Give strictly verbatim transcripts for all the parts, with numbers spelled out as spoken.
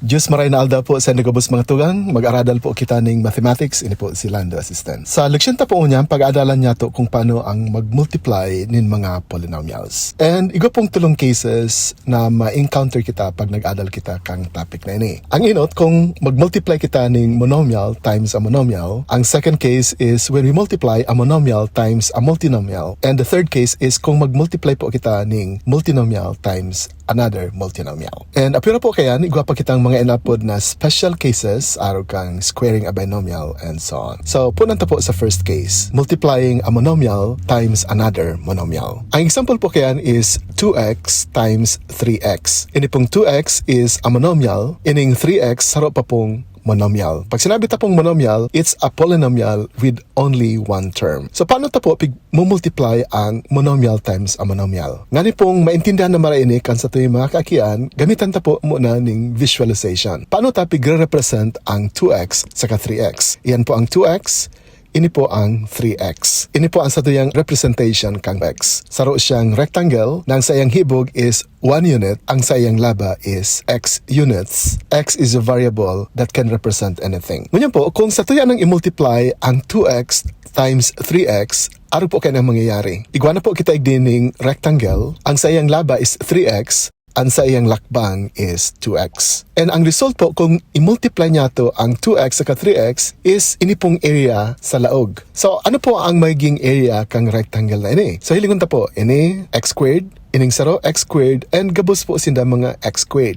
Diyos maray na aldaw po sa gabos mga tugang, mag-aradal po kita ning mathematics, ini po si Lando Assistant. Sa leksyon ta po ngunyan, pag-aadalan niya to kung paano ang mag-multiply nin mga polynomials. And igwa pong tulong cases na ma-encounter kita pag nag-adal kita kang topic na ini. Ang inot, kung mag-multiply kita ning monomial times a monomial, ang second case is when we multiply a monomial times a multinomial. And the third case is kung mag-multiply po kita ning multinomial times another multinomial. And apira po kayan, igwa pa kitang mga inapod na special cases, arog kang squaring a binomial and so on. So, punan ta po sa first case, multiplying a monomial times another monomial. Ang example po kayan is two x times three x. Ini pong two x is a monomial, ining three x saro pa pong monomial. Pag sinabi ta pong monomial, it's a polynomial with only one term. So, paano ta po pig-multiply ang monomial times a monomial? Ngani pong maintindihan na mara ini kan satuyang mga kaakian, gamitan ta po muna ning visualization. Paano ta pigre-represent ang two x saka three x? Iyan po ang two x, ini po ang three x. Ini po ang satuyang representation kang x. Saro siyang rectangle na ang saiyang hibog is one unit, ang saiyang laba is x units. X is a variable that can represent anything. Ngunyan po, kung satuya nang i-multiply ang two x times three x, arog po kayan ang mangyayari. Igwa na po kita igdi ning rectangle, ang saiyang laba is three x, ang saiyang lakbang is two x. And ang result po, kung i-multiply niya to ang two x saka three x, is ini pong area sa laog. So, ano po ang magiging area kang rectangle na ini? So, hilingon ta po, ini x squared, ining saro x squared, and gabos po sinda mga x squared.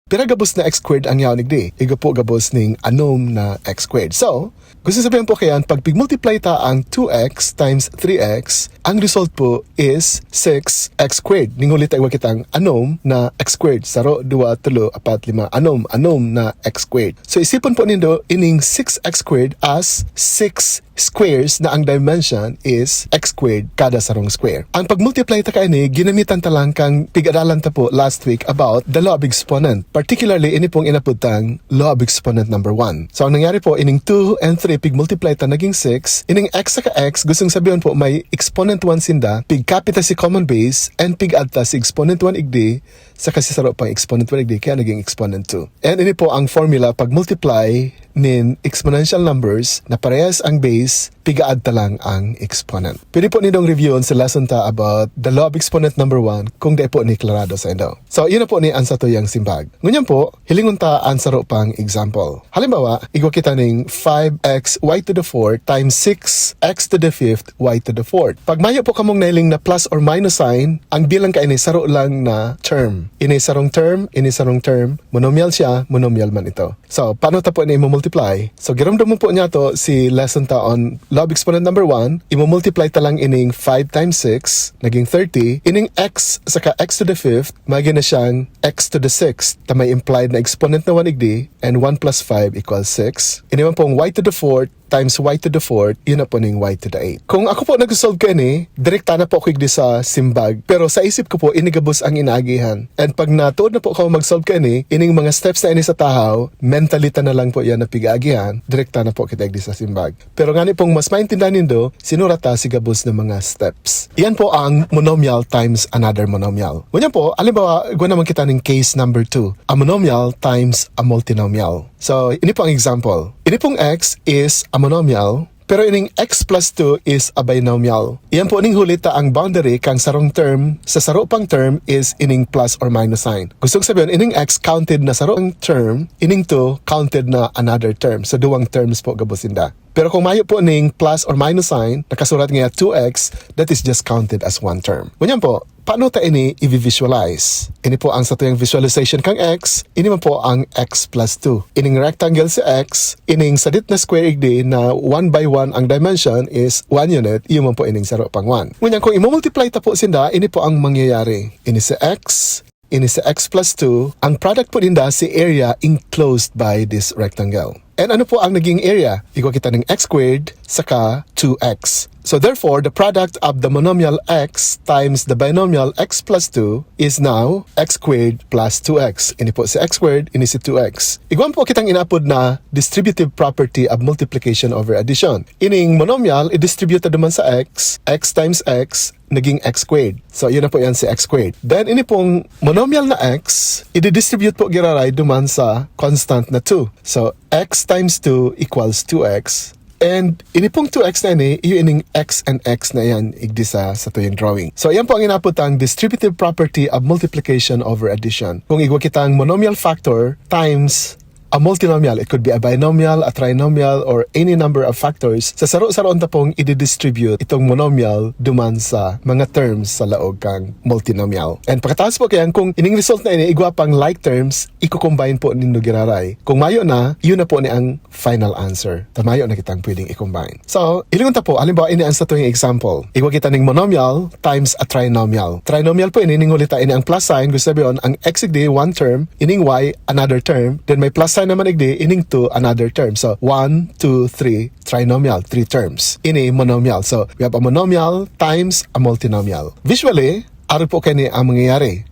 Pira gabos na x squared ang yaon igdi? Igwa po gabos ning anom na x squared. So, gusto sabihin po kayan, pag pig-multiply ta ang two x times three x, ang result po is six x squared. Ning huli ta igwa kitang anom na x squared. Saro, duwa, tolo, apat, lima, anom, anom na x squared. So, isipon po nindo ining six x squared as six squares na ang dimension is x squared kada sarong square. Ang pag-multiply ta kaini, ginamitan ta lang kang pig-adalan ta po last week about the law of exponent. Particularly, ini pong inapod tang law of exponent number one. So, ang nangyari po, ining two and three pig-multiply ta naging six, ining x saka x, gustong sabihin po, may exponent one sinda, pig-copy ta si common base, and pig-add ta si exponent one igdi, saka si saro pang exponent one igdi, kaya naging exponent two. And ini po ang formula pag-multiply nin exponential numbers na parehas ang base, pig-add ta lang ang exponent. Pwede po nindong reviewon sa lesson ta about the law of exponent number one kung dai po ni klarado sa indo. So, yun na po ni ang satuyang simbag. Ngunyan po, hilingon ta ang saro pang example. Halimbawa, igwa kita ning five x y to the fourth times six x to the fifth y to the fourth. Pag mayo po kamong nahiling na plus or minus sign, ang bilang kaini saro lang na term. Ini sarong term, ini sarong term, monomial siya, monomial man ito. So, paano ta po ini i-multiply? So, giromdomon po niya to si lesson ta on law of exponent number one. I-multiply ta lang ining five times six, naging thirty. Ining x saka x to the fifth, magin na siyang x to the sixth. Ta may implied na exponent na one igdi, and one plus five equals six. Ini man pong y to the fourth times y to the fourth, yun na po ning y to the eight. Kung ako po nag-solve kaini, direkta na po ako igdi sa simbag. Pero sa isip ko po, ini gabos ang inaagihan. And pag natuod na po ako mag-solve kaini, ining mga steps na ini sa tahaw, mentally ta na lang po yan na pig-aagihan, direkta na po kita igdi sa simbag. Pero ngani pong mas maintindihan nindo, sinurat ta si gabos na mga steps. Iyan po ang monomial times another monomial. Ngunyan po, halimbawa, igwa naman kita ning case number two, a monomial times a multinomial. So, ini po ang example. Ini pong x is a monomial, pero ining x plus two is a binomial. Iyan po ning huli ta ang boundary kang sarong term sa saro pang term is ining plus or minus sign. Gustong sabihin, ining x counted na sarong term, ining two counted na another term. So, duwang terms po gabos sinda. Pero kung mayo po ning plus or minus sign, nakasurat nga two x, that is just counted as one term. Ngunyan po, paano ta ini i-visualize? Ini po ang satuyang visualization kang x, ini man po ang x plus two. Ining rectangle si x, ining sadit na square igdi na one by one ang dimension is one unit, iyo man po ining saro pang one. Ngunyan kung i-multiply ta po sinda, ini po ang mangyayari. Ini si x, ini si x plus two, ang product po ninda si area enclosed by this rectangle. And ano po ang naging area? Igwa kita ning x squared saka two x. So therefore, the product of the monomial x times the binomial x plus two is now x squared plus two x. Ini po si x squared, ini si two x. Igwa po kitang inaapod na distributive property of multiplication over addition. Ining monomial, i-distribute ta duman sa x, x times x, naging x squared. So, yun na po yan si x squared. Then, ini pong monomial na x, i-distribute po giraray duman sa constant na two. So, x times two equals two x. And ini pong two x na ini, iyo ining x and x na yan, igdi sa satuyang drawing. So, yan po ang inapod tang distributive property of multiplication over addition. Kung igwa kitang monomial factor times a multinomial, it could be a binomial, a trinomial, or any number of factors, sa saro-saroon ta pong i-distribute itong monomial duman sa mga terms sa laog kang multinomial. And pagkatapos po kayan, kung ining result na ini, igwa pang like terms, i-combine po nindo giraray. Kung mayo na, yun na po ni ang final answer. Ta mayo na kitang pwedeng i-combine. So, hilingon ta po, halimbawa, ini ang satuyang example. Igwa kita ning monomial times a trinomial. Trinomial po ini, ning huli ta ini ang plus sign, gusto sabihin, ang x igdi, one term, ining y, another term, then may plus sign naman igdi, ining two, another term. So, one, two, three, trinomial, three terms. Ini monomial. So, we have a monomial times a multinomial. Visually, arog po kaini ang mangyayari.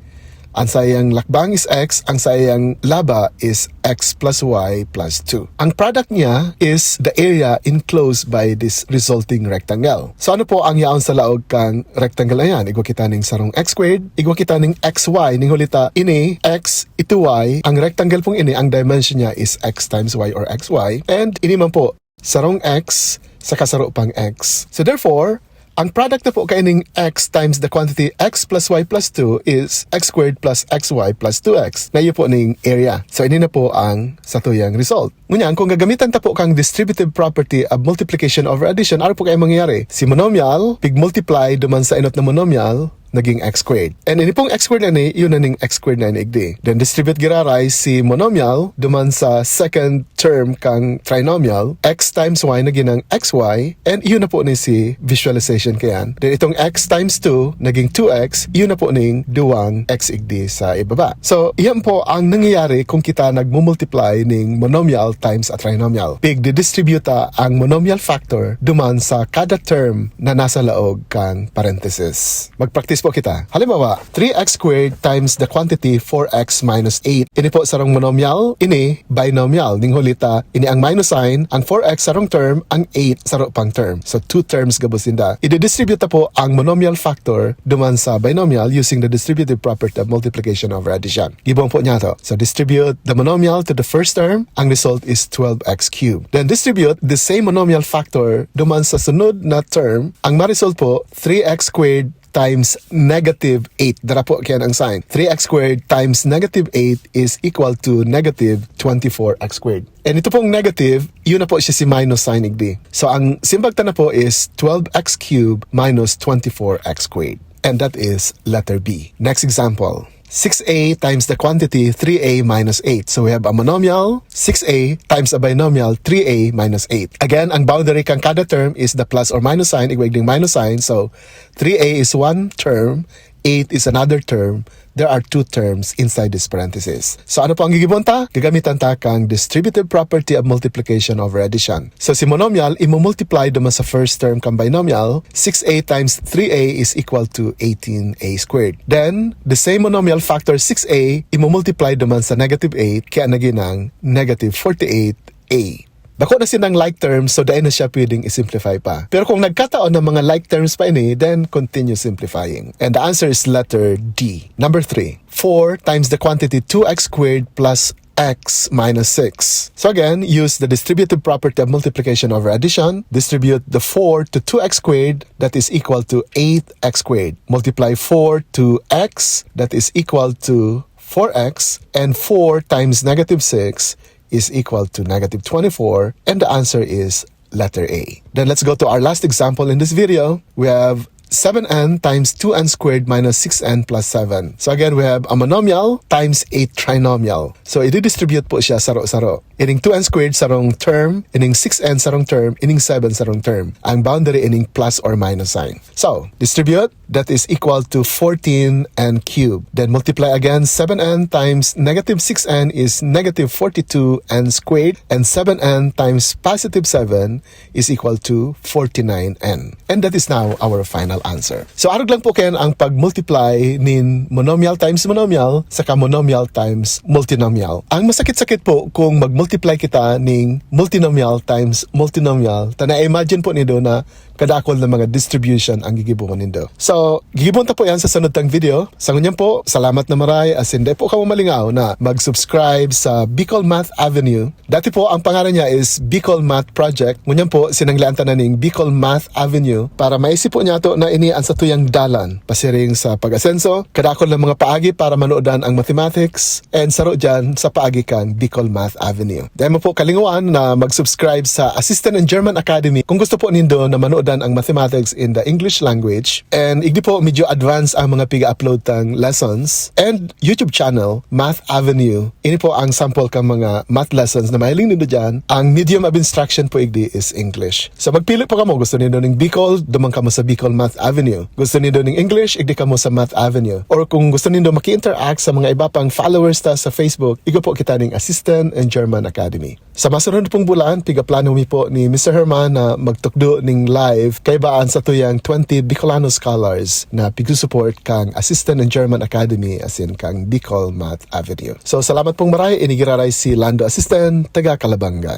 Ang saiyang lakbang is x, ang saiyang laba is x plus y plus two. Ang product niya is the area enclosed by this resulting rectangle. So ano po ang yaon sa laog kang rectangle na yan? Igwa kita ning sarong x squared, igwa kita ning xy, ning huli ta ini x, ito y. Ang rectangle pong ini, ang dimension niya is x times y or xy. And ini man po, sarong x, saka saro pang x. So therefore, ang product na po kaining x times the quantity x plus y plus two is x squared plus xy plus two x. Na iyo po ning area. So, ini na po ang satuyang result. Ngunyan, kung gagamitan ta po kang distributive property of multiplication over addition, ano po kaya mangyayari? Si monomial, pig-multiply duman sa inot na monomial, naging x squared. And ini pong x squared na ni, yun na ning x squared na ini igdi. Then distribute giraray si monomial duman sa second term kang trinomial, x times y na ginang xy, and yun na po ni si visualization kayan. Then itong x times two, naging two x, yun na po ning duwang x igdi sa ibaba. So, iyan po ang nangyayari kung kita nagmumultiply ning monomial times a trinomial. Pigdidistribute ta ang monomial factor duman sa kada term na nasa laog kang parenthesis. Mag-practice po kita. Halimbawa, three x squared times the quantity four x minus eight. Ini po sarong monomial, ini binomial. Ning huli ta, ini ang minus sign, ang four x sarong term, ang eight saro pang term. So, two terms gabos ninda. Ididistribute ta po ang monomial factor duman sa binomial using the distributive property of multiplication over addition. Gibohon po niya to. So, distribute the monomial to the first term. Ang result is twelve x cubed. Then, distribute the same monomial factor duman sa sunod na term. Ang ma-result po, three x squared times negative eight. Dara po kayan ang sign. Three x squared times negative eight is equal to negative twenty-four x squared. And ito pong negative, yun na po siya si minus sign igdi. So, ang simbag ta na po is twelve x cubed minus twenty-four x squared. And that is letter B. Next example. Six a times the quantity three a minus eight. So we have a monomial, six a times a binomial, three a minus eight. Again, ang boundary kang kada term is the plus or minus sign, igwa igding minus sign. So three a is one term, eight is another term. There are two terms inside this parenthesis. So ano po ang gigibohon ta? Gagamitan ta kang distributive property of multiplication over addition. So si monomial, imumultiply duman sa first term kang binomial, six a times three a is equal to eighteen a squared. Then, the same monomial factor six a, imumultiply duman sa negative eight, kaya naging ang negative forty-eight a. Dako na sinang like terms, so dai na siya pwedeng i-simplify pa. Pero kung nagkataon na mga like terms pa ini, then continue simplifying. And the answer is letter D. Number three, four times the quantity two x squared plus x minus six. So again, use the distributive property of multiplication over addition. Distribute the four to two x squared, that is equal to eight x squared. Multiply four to x, that is equal to four x. And four times negative six is equal to negative twenty-four. And the answer is letter A. Then let's go to our last example in this video. We have seven n times two n squared minus six n plus seven. So again, we have a monomial times a trinomial. So i-distribute po siya saro-saro. Ining two n squared sarong term, ining six n sarong term, ining seven sarong term. Ang boundary ining plus or minus sign. So, distribute, that is equal to fourteen n cubed. Then multiply again, seven n times negative six n is negative forty-two n squared, and seven n times positive seven is equal to forty-nine n. And that is now our final answer. So, arog lang po kayan ang pag-multiply nin monomial times monomial saka monomial times multinomial. Ang masakit-sakit po kung mag-multiply kita ning multinomial times multinomial, ta na-imagine po nindo na kadakol na mga distribution ang gigibohon nindo. So, gigibohon ta po yan sa sunod tang video. Sa ngunyan po, salamat na maray, asin dai po kamo malingaw na mag-subscribe sa Bicol Math Avenue. Dati po, ang pangaran niya is Bicol Math Project. Ngunyan po, sinanglean ta na ning Bicol Math Avenue para maisip po niyato na ini ang satuyang dalan pasiring sa pag-asenso, kadakol na mga paagi para manodan ang mathematics, and saro dyan sa paagi kan Bicol Math Avenue. Dai mo po kalingawan na mag-subscribe sa Assistant in German Academy kung gusto po nindo na manodan ang mathematics in the English language. And igdi po, medyo advanced ang mga piga-upload tang lessons and YouTube channel, Math Avenue. Ini po ang sample kang mga math lessons na mahiling nindo dyan. Ang medium of instruction po igdi is English. So magpili po kamo, gusto nindo ning Bicol, duman kamo sa Bicol Math Avenue. Gusto nindo ning English, igdi kamo sa Math Avenue. Or kung gusto nindo maki-interact sa mga iba pang followers ta sa Facebook, igwa po kita ning Assistant in German Academy. Sa masunod pong bulan, pigaplano mi po ni Mister Herman na magtukdo ning live kaiba an satuyang twenty Bicolano scholars na pigsusupport kang Assistant in German Academy asin kang Bicol Math Avenue. So, salamat pong maray, ini giraray si Lando Assistant, taga Calabanga.